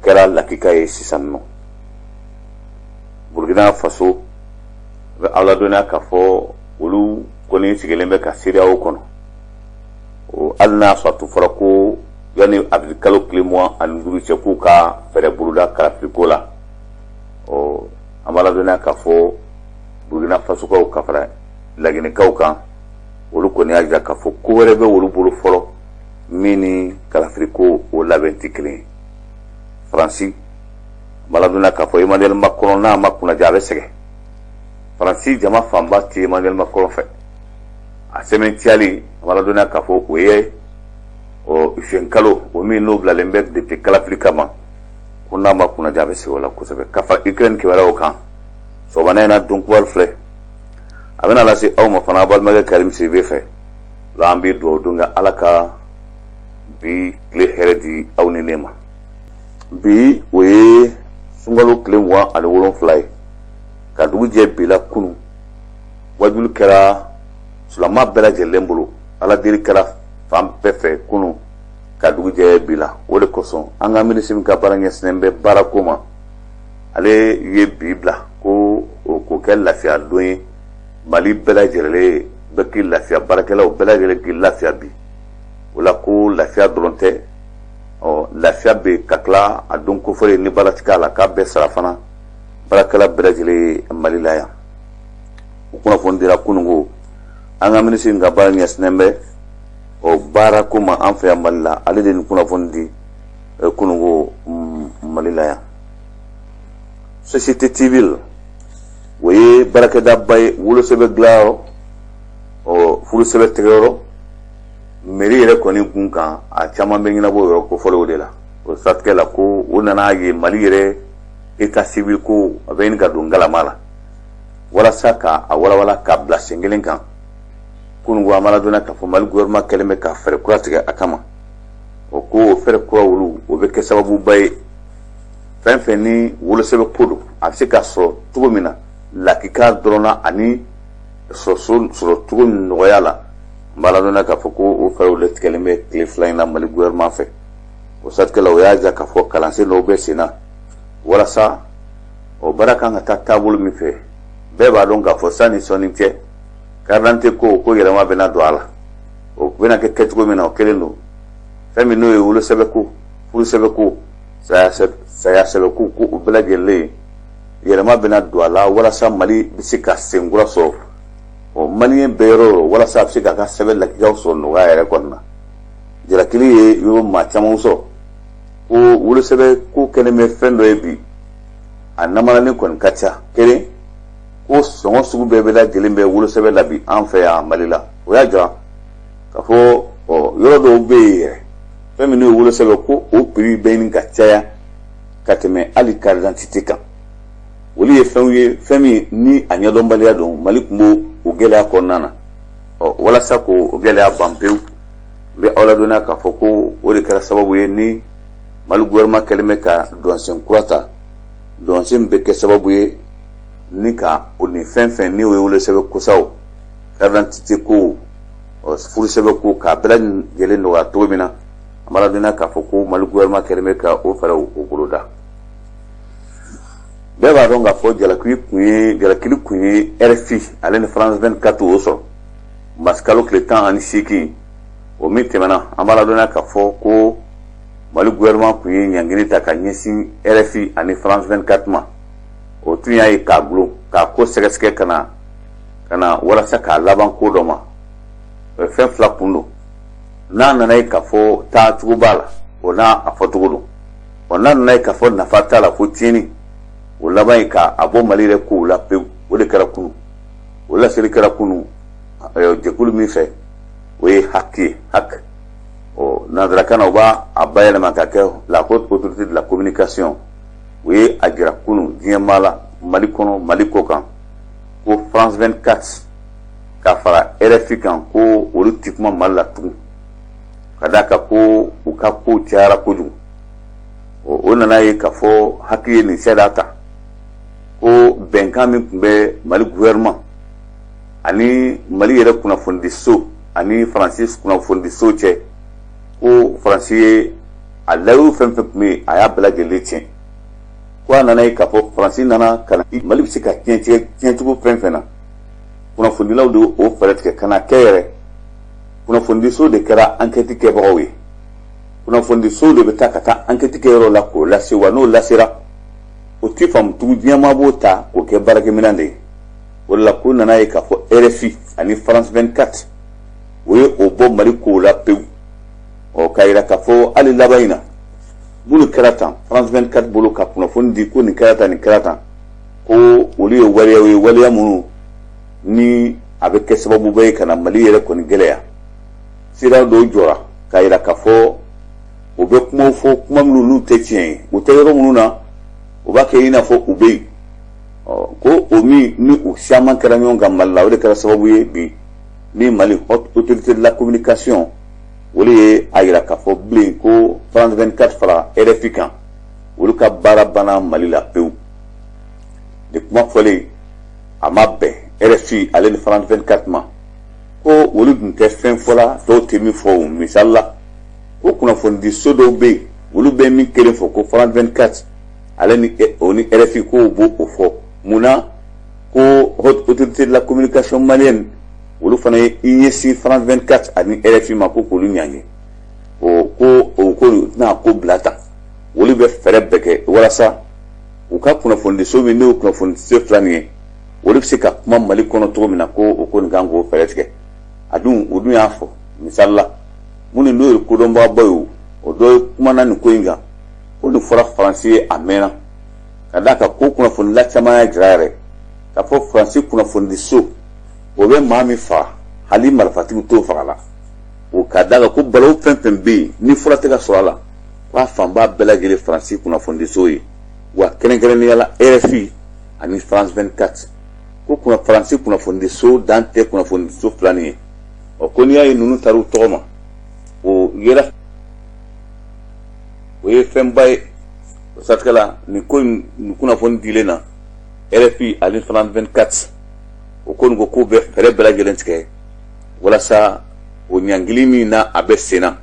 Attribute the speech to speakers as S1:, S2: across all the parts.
S1: kɛra lakika ye sisan nɔ. Burkina Faso bɛ aw ladɔnniya k'a fɔ olu kɔni sigilen bɛ ka CEDEAO kɔnɔ. O hali n'a sɔrɔ a tun fɔra ko yanni avril kalo tile 25 cɛ k'u ka fɛɛrɛ boloda kalafiliko la, ɔ an b'a ladɔnniya k'a fɔ Burkina Fasokaw ka fara Laginɛkaw kan, olu kɔni y'a jira k'a fɔ ko wɛrɛ bɛ olu bolo fɔlɔ min ni kalafiliko o labɛn tɛ kelen ye. Faransi, an b'a ladɔnniya k'a fɔ Emmanuel Macron n'a ma kunnaja, a bɛ sɛgɛn. Faransi jama fanba tɛ Emmanuel Macron fɛ. A sɛmɛntiyali, an b'a ladɔnniya k'a fɔ o ye ɔ juin kalo o min n'o bilalen bɛ député kalafili kama, ko n'a ma kunnaja, a bɛ sɛgɛn o la kosɛbɛ. Ka fara Ukraine kibaruyaw kan, sɔgɔmada in na don kibaru filɛ, a bɛna lase aw ma fana, aw balimakɛ Karim Sidibe fɛ la. An bɛ dugawu don kɛ, Ala ka bi tile hɛrɛ di aw ni ne ma. Bi o ye sunkalo tile 27 ye. Ka dugu jɛ bi la, kunun wajuli kɛra silama bɛɛ lajɛlen bolo, Ala deli kɛra fan bɛɛ fɛ kunun ka dugu jɛ bi la. O de kosɔn an ka minisiri min ka baara ɲɛsinnen bɛ baarako ma, ale ye bi bila ko o k'o kɛ lafiya don ye. Mali bɛɛ lajɛlen bɛ k'i lafiya, baarakɛlaw bɛɛ lajɛlen k'i lafiya bi. O la ko lafiya dɔrɔn tɛ, ɔ lafiya bɛ ka tila a don kofɔlen ni baara ti k'a la, k'a bɛɛ sara fana baarakɛla bɛɛ lajɛlen Mali la yan. O kunnafoni dira kununko. An ka minisiri ka baara ɲɛsinnen bɛ o baarako ma an fɛ yan Mali la, ale de ye nin kunnafoni di kununko Mali la yan. Société civile, o ye baarakɛdaba ye, wolosɛbɛn dilanyɔrɔ, ɔ furusɛbɛn tigɛyɔrɔ, mairie yɛrɛ kɔni kun kan, a caman bɛ ɲɛnabɔ o yɔrɔ kofɔlenw de la. O siratigɛ la, ko o nana ye Mali yɛrɛ état civil ko a bɛ ɲini ka don galama la, walasa ka a walawala k'a bila sen kelen kan. Kununko, an b'a ladɔnniya k'a fɔ Mali gouvernement kɛlen bɛ ka fɛɛrɛ kura tigɛ a kama. O ko o fɛɛrɛ kura olu, o bɛ kɛ sababuba ye, fɛn fɛn ni wolosɛbɛn ko don, a bɛ se ka sɔrɔ cogo min na lakika dɔrɔn na ani sɔrɔ cogo nɔgɔya la. N b'a ladɔnniya k'a fɔ ko o fɛɛrɛw de tigɛlen bɛ tile 2 in na Mali gouvernement fɛ. O siratigɛ la, o y'a jira k'a fɔ kalansen dɔw bɛ sen na walasa o baara kan ka taa taabolo min fɛ. Bɛɛ b'a dɔn k'a fɔ sanni sɔnni cɛ, carte d'identité ko yɛlɛma bɛna don a la. O bɛna kɛ kɛcogo min na, o kelen don. Fɛn min n'o ye wolosɛbɛn ko, furusɛbɛn ko, saya sɛbɛn ko, ko o bɛɛ lajɛlen yɛlɛma bɛna don a la, walasa Mali bɛ se ka senkura sɔrɔ, ɔ maliyɛn bɛɛ yɔrɔ o yɔrɔ, walasa a bɛ se k'a ka sɛbɛn lakikaw sɔrɔ nɔgɔya yɛrɛ kɔnɔna na. Jalakili ye yɔrɔ maa caman sɔrɔ ko wolosɛbɛn ko kɛlen bɛ fɛn dɔ ye bi, a namaralen kɔni ka ca. Kelen ko sɔngɔ sugu bɛɛ bɛ lajɛlen bɛ wolosɛbɛn la bi an fɛ yan Mali la. O y'a jira k'a fɔ ɔ yɔrɔ dɔw bɛ yen yɛrɛ, fɛn min n'o ye wolosɛbɛn ko, o prix bɛ ɲini ka caya ka tɛmɛ hali carte d'identité kan. Olu ye fɛnw ye, fɛn min ni a ɲɛdɔnbaliya don. Mali tun b'o o gɛlɛya kɔnɔna na. Ɔ walasa k'o gɛlɛya ban pewu, n bɛ aw ladɔnniya k'a fɔ ko o de kɛra sababu ye ni Mali gouvernement kɛlen bɛ ka dɔnsen kura ta, dɔnsen bɛ kɛ sababu ye ni ka o ni fɛn fɛn ni o ye wolosɛbɛn kosaw, carte d'identité ko, furusɛbɛn ko, k'a bɛɛ lajɛlen nɔgɔya cogo min na. An b'a ladɔnniya k'a fɔ ko Mali gouvernement kɛlen bɛ ka o fɛɛrɛw o boloda. Bɛɛ b'a dɔn k'a fɔ jalakili kun ye RFI ale ni France 24 o sɔrɔ mars kalo tile 18 o min tɛmɛna. An b'a ladɔnniya k'a fɔ ko Mali gouvernement kun ye ɲangili ta ka ɲɛsin RFI ani France 24 ma. O tun y'a ye k'a gulon k'a ko sɛgɛsɛgɛ ka na walasa k'a laban ko dɔ ma. Fɛn fila kun don. N'a nana ye k'a fɔ taacogo b'a la, o n'a a fɔcogo don. Ɔ n'a nana ye k'a fɔ nafa t'a la fo tiɲɛni, o laban ye k'a bɔ Mali yɛrɛ kow la pewu. O de kɛra kunu, o laseli kɛra kunu jɛkulu min fɛ, o ye HAC ye, HAC. Ɔ nanzarakan na, u b'a a bayɛlɛma ka kɛ la Haute Autorité de la Communication. O ye a jira kunu diɲɛ maa la, Mali kɔnɔ, Mali kɔ kan, ko France 24 ka fara RFI kan, ko olu ti kuma Mali la tugun, ka d'a kan ko u ka kow cayara kojugu. O nana ye k'a fɔ HAC ye nin sariya ta ko bɛnkan min tun bɛ Mali gouvernement ani Mali yɛrɛ kunnafonidiso ani Faransi kunnafonidiso cɛ, ko Faransi ye A layiru fɛn fɛn tun bɛ yen, a y'a bɛɛ lajɛlen tiɲɛ. Ko a nana ye k'a fɔ Faransi nana ka na Mali bɛ se ka tiɲɛ tiɲɛcogo fɛn fɛn na, kunnafonidilaw de o fɛɛrɛ tigɛ ka na kɛ yɛrɛ. Kunnafonidiso de kɛra ankɛti kɛbagaw ye. Kunnafonidiso de bɛ taa ka taa ankɛti kɛ yɔrɔ la k'o lase. Wa n'o lasera, o ti faamu tugun, diɲɛmaa b'o ta k'o kɛ baarakɛminɛn de ye. O de la ko nana ye k'a fɔ RFI ani France 24, o ye o bɔ Mali kow la pewu. Ɔ, k'a yira k'a fɔ hali laban in na, minnu kɛra tan France 24 bolo ka kunnafoni di ko nin kɛra tan, nin kɛra tan, ko olu ye waleyaw ye, waleya minnu ni a bɛ kɛ sababuba ye ka na Mali yɛrɛ kɔni gɛlɛya. Sira dɔw jɔra k'a yira k'a fɔ u bɛ kumaw fɔ, kuma minnu n'u tɛ tiɲɛ ye, u tɛ yɔrɔ minnu na, u b'a kɛ i n'a fɔ u bɛ yen. Ɔ, ko o min ni u caman kɛra ɲɔgɔn kan Mali la, o de kɛra sababu ye bi ni Mali Haute Autorité de la Communication, o de ye a yira k'a fɔ bilen ko France 24 fara RFI kan, olu ka baara banna Mali la pewu. Nin kuma fɔlen, a ma bɛn RFI ale ni France 24 ma, ko olu dun tɛ fɛn fɔla dɔw tɛ min fɔ. O misali la, ko kunnafonidiso dɔw bɛ yen, olu bɛ min kelen fɔ, ko France 24 ale ni o ni RFI k'o b'o o fɔ. Mun na ko Haute Autorité de la Communication malienne, olu fana ye i ɲɛsin France 24 ani RFI ma ko k'olu ɲangi? O ko o ko tɛna ko bila tan. Olu bɛ fɛɛrɛ bɛɛ kɛ walasa u ka kunnafonidiso min n'o ye kunnafonidiso fila nin ye, olu bɛ se ka kuma Mali kɔnɔ cogo min na, ko o ko nin kan k'o fɛɛrɛ tigɛ. A dun, o dun y'a fɔ misali la, minnu n'o ye kodɔnbagaba ye, o dɔ ye kumana nin ko in kan, ko nin fɔra Faransi ye a mɛnna, ka d'a kan ko kunnafonidila caman y'a jira yɛrɛ k'a fɔ Faransi kunnafonidiso, o bɛ maa min faga, hali marifatigiw t'o faga la. O ka d'a kan ko balawu fɛn fɛn bɛ yen ni fura tɛ ka sɔrɔ a la, k'a fanba bɛɛ lajɛlen Faransi kunnafonidiso ye, wa kɛrɛnkɛrɛnnenya la RFI ani France 24. Ko Faransi kunnafonidiso dan tɛ kunnafonidiso fila nin ye. Ɔ, ko n'i y'a ye ninnu taara u tɔgɔ ma, o yɛrɛ o ye fɛnba ye. O siratigɛ la, nin ko in, nin kunnafoni dilen na RFI ani France 24, o ko nin ko k'u bɛ fɛɛrɛ bɛɛ lajɛlen tigɛ walasa o ɲangili min na a bɛ sen na,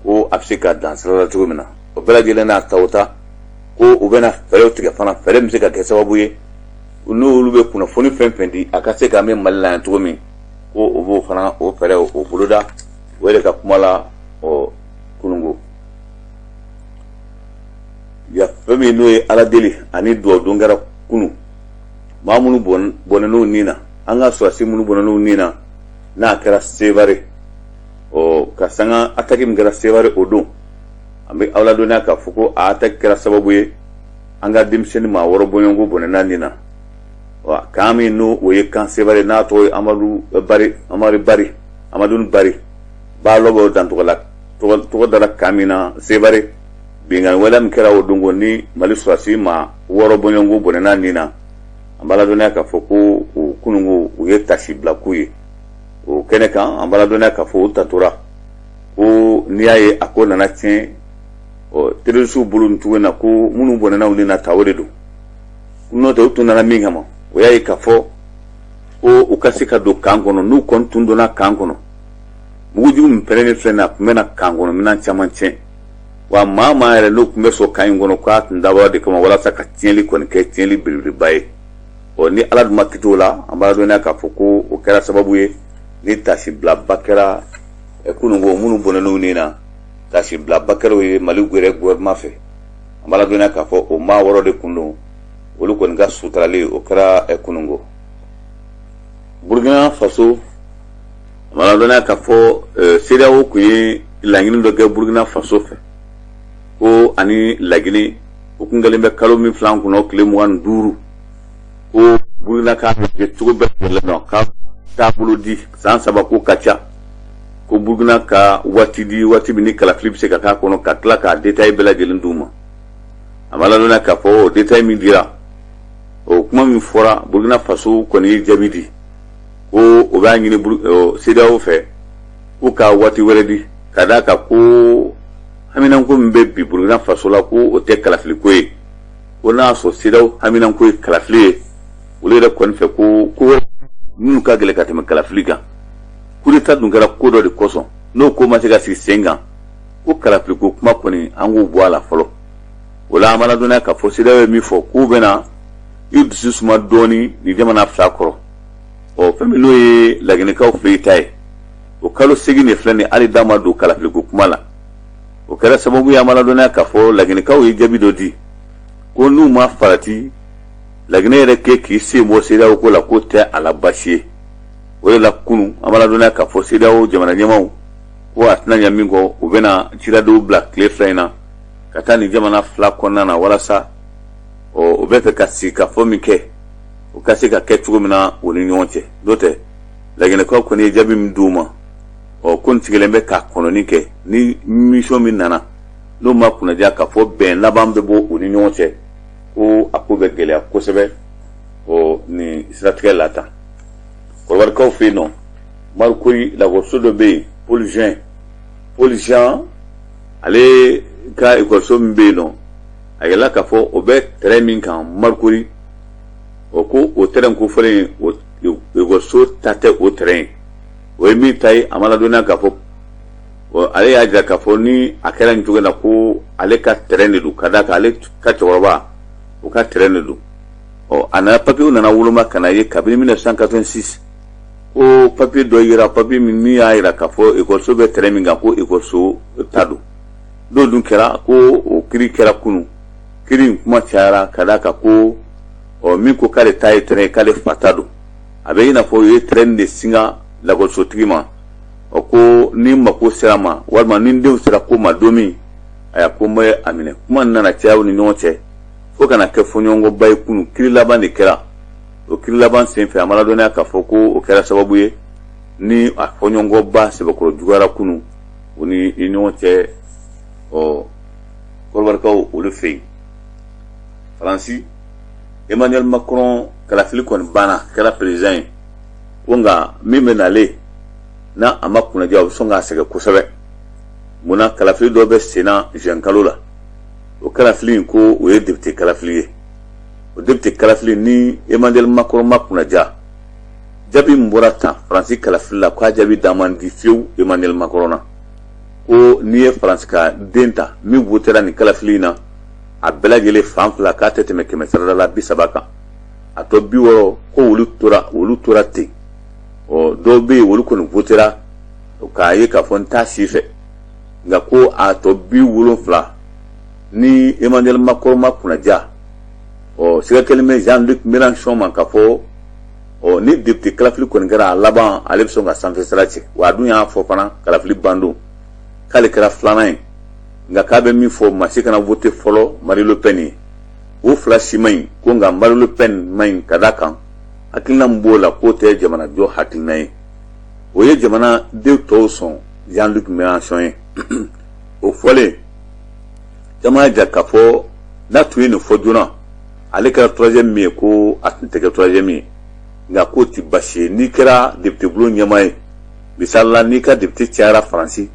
S1: ko a bɛ se ka dan sira la cogo min na. O bɛɛ lajɛlen n'a ta o ta, ko u bɛna fɛɛrɛw tigɛ fana, fɛɛrɛ min bɛ se ka kɛ sababu ye n'olu bɛ kunnafoni fɛn fɛn di, a ka se ka mɛn Mali la yan cogo min, ko o b'o fana o fɛɛrɛw o boloda. O yɛrɛ ka kuma la. Ɔ, kununko ya, fɛn min n'o ye Ala deli ani dugawu don kɛra kunu, maa minnu bɔnɛn'u ni na, an ka sɔrɔdasi minnu bɔnɛn'u ni na n'a kɛra Sevare, ɔ, ka sanga attaque min kɛra Sevare o don, an bɛ aw ladɔnniya k'a fɔ ko a attaque kɛra sababu ye an ka denmisɛnnin maa 6 bɔɲɔgɔnko bɔnɛna nin na. Wa camp min n'o o ye camp Sevare, n'a tɔgɔ ye Amadu Bari, Amadu Bari, Amadu Bari Balɔbɔ dantɔgɔla, tɔgɔ dara camp min na Sevare, binkanni wɛrɛ min kɛra o don ko ni Mali sɔrɔdasi maa 6 bɔɲɔgɔnko bɔnɛna nin na, an b'a ladɔnniya k'a fɔ ko o kununko u ye tasibila k'u ye o kɛnɛ kan. An b'a ladɔnniya k'a fɔ o tatora ko n'i y'a ye a ko nana tiɲɛ, ɔ, terroristew bolo nin cogo in na, ko minnu bɔnɛna u ni na ta, o de don. N'o tɛ, u tun nana min kama, o y'a ye k'a fɔ ko u ka se ka don camp kɔnɔ. N'u kɔni tun donna camp kɔnɔ, mugujugu min pɛrɛnnen filɛ nin ye, a tun bɛna camp kɔnɔ minɛn caman tiɲɛ. Wa maa maa yɛrɛ n'o tun bɛ sɔn camp in kɔnɔ, k'a tun dabɔra de kama walasa ka tiɲɛli kɔni kɛ, tiɲɛli belebeleba ye. Ɔ, ni Ala dun ma kiti o la, an b'a dɔnniya k'a fɔ ko o kɛra sababu ye ni tasibilaba kɛra kununko minnu bɔnɛn'u ni na, tasibilaba kɛra o ye Mali yɛrɛ gouvernement fɛ. An b'a ladɔnniya k'a fɔ o maa 6 de kun don, olu kɔni ka sutarali o kɛra kununko. Burkina Faso, an b'a ladɔnniya k'a fɔ CEDEAO kun ye laɲini dɔ kɛ Burkina Faso fɛ, ko ani Laginɛ, o kun kɛlen bɛ kalo min filan kɔnɔ, tile 25, ko Burkina k'a lajɛ cogo bɛɛ lajɛlen na ka taabolo di. San 3 ko ka ca, ko Burkina ka waati di, waati min ni kalafili bɛ se ka k'a kɔnɔ, ka tila k'a détail bɛɛ lajɛlen d'u ma. A b'a ladɔnniya k'a fɔ o détail min dira, o kuma min fɔra, Burkina Faso kɔni ye jaabi di ko o b'a ɲini CEDEAO fɛ ko ka waati wɛrɛ di, ka d'a kan ko haminanko min bɛ bi Burkina Faso la, ko o tɛ kalafili ko ye. Ko n'a y'a sɔrɔ CEDEAO haminanko ye kalafili ye, olu yɛrɛ kɔni fɛ ko ko wɛrɛ minnu ka gɛlɛn ka tɛmɛ kalafili kan. Coup d'état dun kɛra ko dɔ de kosɔn, n'o ko ma se ka sigi sen kan. Ko kalafiliko kuma kɔni, an k'o bɔ a la fɔlɔ. O la, an b'a ladɔnniya k'a fɔ CEDEAO ye min fɔ, k'u bɛna i dusu suma dɔɔni nin jamana fila kɔrɔ. Ɔ, fɛn min n'o ye Laginɛkaw fɛ yen ta ye, o kalo 8 de filɛ nin, hali da ma don kalafiliko kuma la. O kɛra sababu ye, an b'a ladɔnniya k'a fɔ Laginɛkaw ye jaabi dɔ di ko n'u ma farati, Laginɛ yɛrɛ kɛ k'i sen bɔ CEDEAO ko la, k'o tɛ a la baasi ye. O de la, kunun, an b'a ladɔnniya k'a fɔ CEDEAO jamana ɲɛmaaw ko a tɛna ɲɛ min kɔ, u bɛna ciladenw bila tile 2 in na ka taa nin jamana fila kɔnɔna na, walasa ɔ, u bɛ fɛ ka sigi ka fɔ min kɛ, o ka se ka kɛ cogo min na u ni ɲɔgɔn cɛ. N'o tɛ, Laginɛkaw kɔni ye jaabi min d'u ma, ɔ, ko nin sigilen bɛ ka kɔnɔni kɛ ni mission min nana, n'o ma kunnadiya k'a fɔ bɛn laban bɛ bɔ u ni ɲɔgɔn cɛ, ko a ko bɛ gɛlɛya kosɛbɛ. Ɔ, nin siratigɛ la tan, Kɔdiwarikaw fɛ yen nɔ, Marcory lakɔliso dɔ bɛ yen, Paul Jean, Paul Jean ale ka ekɔliso min bɛ yen nɔ, a yɛlɛla k'a fɔ o bɛ terrain min kan Marcory, o ko o terrain kofɔlen, o ekɔliso ta tɛ o terrain ye, o ye min ta ye. A ma ladɔnniya k'a fɔ ale y'a jira k'a fɔ ni a kɛra nin cogo in na, ko ale ka terrain de don, ka d'a kan ale ka cɛkɔrɔba o ka terrain de don. Ɔ, a nana, papiyew nana woloma ka na ye kabini 1986 ko papiye dɔ yira, papiye min y'a jira k'a fɔ ekɔliso bɛ terrain min kan, ko ekɔliso ta don. N'o dun kɛra ko o kiri kɛra kunun, kiri in kuma cayara, ka d'a kan ko ɔ, min ko k'ale ta ye terrain ye, k'ale fa ta don, a bɛ i n'a fɔ o ye terrain de singa lakɔlisotigi ma. Ɔ, ko ni mako sera ma, walima ni denw sera ko ma don min, aya, ko n bɛ a minɛ. Kuma nana caya u ni ɲɔgɔn cɛ fo ka na kɛ fɔɲɔgɔnkɔba ye. Kunun, kiri laban de kɛra. O kiri laban senfɛ, a ma ladɔnniya k'a fɔ ko o kɛra sababu ye ni a fɔɲɔgɔnkɔba sɛbɛkɔrɔ juguyara kunun u ni i ɲɔgɔn cɛ. Ɔ, Kɔdiwarikaw olu fɛ yen. Faransi, Emmanuel Macron kalafili kɔni banna, kɛra président ye, ko nka min bɛ nalen n'a a ma kunnadiya, o bɛ sɔn k'a sɛgɛn kosɛbɛ. Munna? Kalafili dɔ bɛ senna juin kalo la. O kalafili in, ko o ye député kalafili ye. O député kalafili, ni Emmanuel Macron ma kunnadiya, jaabi min bɔra tan Faransi kalafili la, k'a jaabi da man di fiyewu Emmanuel Macron na. Ko n'i ye Faransi ka den ta min votera nin kalafili in na, a bɛɛ lajɛlen fan fila, k'a tɛ tɛmɛ kɛmɛ sarada la 30 kan. A tɔ 60, ko olu tora ten. Ɔ, dɔw bɛ yen, olu kɔni votera k'a ye k'a fɔ n t'a si fɛ, nka ko a tɔ 70, ni Emmanuel Macron ma kunnadiya, ɔ, siga kɛlen bɛ Jean-Luc Mélenchon ma k'a fɔ ɔ, ni député kalafili kɔni kɛra a laban, ale bɛ sɔn ka sanfɛ sira cɛ. Wa a dun y'a fɔ fana kalafili bandon k'ale kɛra filanan ye, nka k'a bɛ min fɔ, maa si kana voter fɔlɔ Marine Le Pen ye. O fila si man ɲi, ko nka Marine Le Pen man ɲi, ka d'a kan hakilina min b'o la, k'o tɛ jamanajɔ hakilina ye. O ye jamanaden tɔw sɔn Jean-Luc Mélenchon ye. O fɔlen, caman y'a jira k'a fɔ n'a tun ye nin fɔ joona, ale kɛra troisième min ye, ko a tun tɛ kɛ troisième ye. Nka k'o tɛ basi ye, n'i kɛra député bulon ɲɛmaa ye, misali la, n'i ka député cayara, Faransi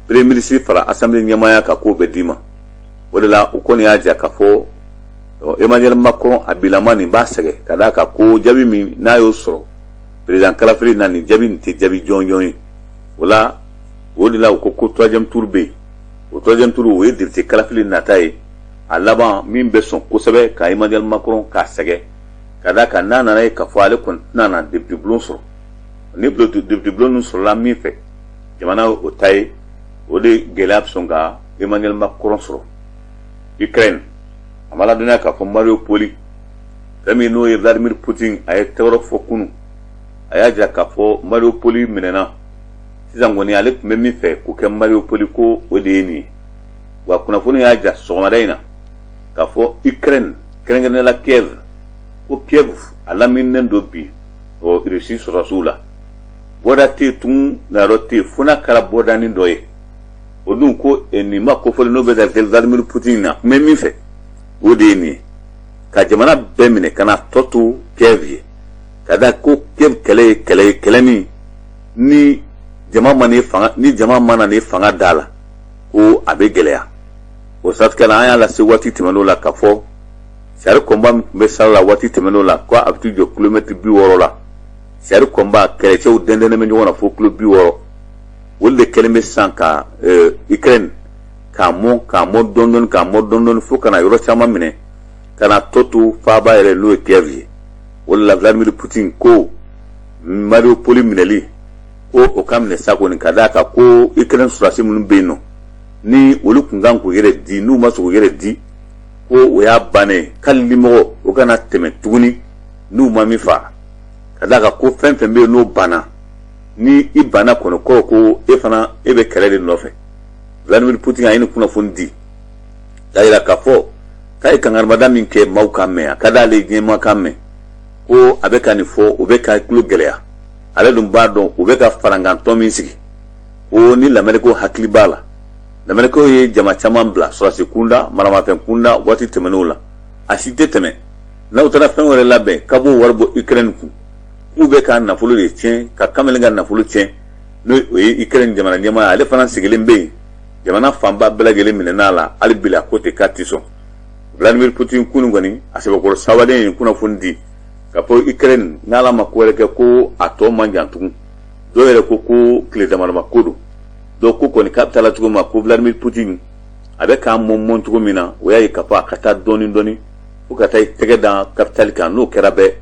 S1: premier ministre fara assemblée ɲɛmaaya kan, k'o bɛ d'i ma. O de la, o kɔni y'a jira k'a fɔ Emmanuel Macron a bilama nin b'a sɛgɛn, ka d'a kan ko jaabi min n'a y'o sɔrɔ président kalafili na, nin jaabi nin tɛ jaabi jɔnjɔn ye. O la, o de la, u ko ko troisième tour bɛ yen. O troisième tour, o ye député kalafili nata ye. A laban min bɛ sɔn kosɛbɛ ka Emmanuel Macron k'a sɛgɛn, ka d'a kan n'a nana ye k'a fɔ ale kɔni tɛna na député bulon sɔrɔ, ni député bulon ninnu sɔrɔla min fɛ, jamana o ta ye, o de gɛlɛya bɛ sɔn ka Emmanuel Macron sɔrɔ. Ukraine, a ma ladɔnniya k'a fɔ Mariupol, fɛn min n'o ye Vladimir Poutine, a ye tɛgɛrɛ fɔ kunun. A y'a jira k'a fɔ Mariupol minɛna sisan kɔni, ale tun bɛ min fɛ k'o kɛ Mariupol, ko o de ye nin ye. Wa kunnafoni y'a jira sɔgɔmada in na k'a fɔ Ukraine, kɛrɛnkɛrɛnnenya la Kiev, ko Kiev a lamininen don bi ɔ Russie sɔrɔdasiw la. Bɔda tɛ yen tugun, nayɔrɔ tɛ yen, fo n'a kɛra bɔdanin dɔ ye. O dun ko nin ma kofɔlen n'o bɛ ka kɛ Vladimir Poutine na, kun bɛ min fɛ, o de ye nin ye, ka jamana bɛɛ minɛ ka na tɔ to Kiev ye, ka da ko Kiev kɛlɛ ye kɛlɛ ye, kɛlɛ min ni jama ma ni fanga, ni jama mana ni fanga da la, ko a bɛ gɛlɛya. O siratigɛ la, an y'a lase waati tɛmɛn'o la k'a fɔ char combat min tun bɛ sira la waati tɛmɛn'o la, ko a bɛ t'i jɔ kilomɛtiri 60 la. Char combat kɛlɛcɛw dɛndɛnnen bɛ ɲɔgɔn na fo kilo 60. Olu de kɛlen bɛ sisan ka Ukraine k'a mɔn, k'a mɔn dɔɔni dɔɔni, k'a mɔn dɔɔni dɔɔni, fo ka na yɔrɔ caman minɛ, ka na tɔ to faaba yɛrɛ, n'o ye Kiev ye. O de la Vladimir Putin ko Mariupol minɛli, ko o ka minɛ sa kɔni, ka d'a kan ko Ukraine sɔrɔdasi minnu bɛ yen nɔ, ni olu tun kan k'u yɛrɛ di, n'u ma sɔn k'u yɛrɛ di, ko o y'a bannen, k'ali limɔgɔ o kana tɛmɛ tuguni n'u ma min faa, ka d'a kan ko fɛn fɛn bɛ yen n'o banna, ni i banna kɔni, kɔrɔ ko e fana e bɛ kɛlɛ de nɔfɛ. Vladimir Putin a ye nin kunnafoni di k'a yira k'a fɔ k'a ye kankarimada min kɛ maaw k'a mɛn, a ka d'ale diɲɛmaa k'a mɛn ko a bɛ ka nin fɔ, o bɛ ka tulo gɛlɛya. Ale dun b'a dɔn u bɛ ka farankantɔn min sigi, ko ni lamɛrikaw hakili b'a la, lamɛrikaw ye jama caman bila sɔrɔdasi kunda, maramafɛn kunda waati tɛmɛnenw la, a si tɛ tɛmɛ n'aw taara fɛn wɛrɛ labɛn ka b'o wari bɔ Ukraine kun, k'u bɛ ka nafolo de tiɲɛ, ka kamalen ka nafolo tiɲɛ, n'o o ye Ukraine jamana ɲɛmaa ye. Ale fana sigilen bɛ yen, jamana fanba bɛɛ lajɛlen minɛn'a la, hali bi a ko ten k'a tɛ sɔn. Vladimir Putin kunun kɔni, a sɛbɛkɔrɔ sawalen ye kunnafoni di ka fɔ Ukraine, n'Ala ma ko wɛrɛ kɛ, ko a tɔ man jan tugun. Dɔw yɛrɛ ko ko tile damadama ko don. Dɔw ko kɔni k'a bɛ taa la cogo min na, ko Vladimir Putin a bɛ k'a mɔn cogo min na, o y'a ye k'a fɔ a ka taa dɔɔni dɔɔni fo ka taa i tɛgɛ da capitale kan. N'o kɛra bɛɛ,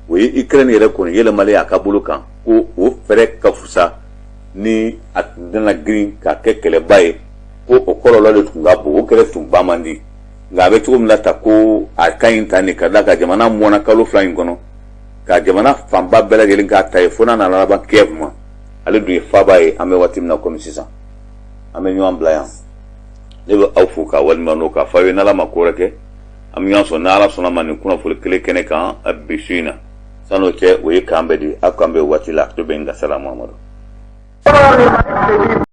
S1: o ye Ukraine yɛrɛ kɔni yɛlɛmalen a ka bolo kan, ko o fɛɛrɛ ka fusa ni a tun tɛna girin k'a kɛ kɛlɛba ye, ko o kɔlɔlɔ de tun ka bon, o kɛlɛ tun ban man di. Nka a bɛ cogo min na ta, ko a ka ɲi ta nin, ka d'a kan jamana mɔnna kalo 2 in kɔnɔ, ka jamana fanba bɛɛ lajɛlen k'a ta ye, fo n'a nana laban Kiev ma, ale dun ye faaba ye. An bɛ waati min na komi sisan, an bɛ ɲɔgɔn bila yan. Ne bɛ aw fo k'a waleɲuman dɔn, k'a fɔ aw ye n'Ala ma ko wɛrɛ kɛ, an bɛ ɲɔgɔn sɔrɔ n'Ala sɔnna ma nin kunnafoni kelen kɛnɛ kan bi su in na. San'o cɛ, o ye k'an bɛɛ di, aw k'an bɛn waati la, to bɛ n ka sala Muhamadu.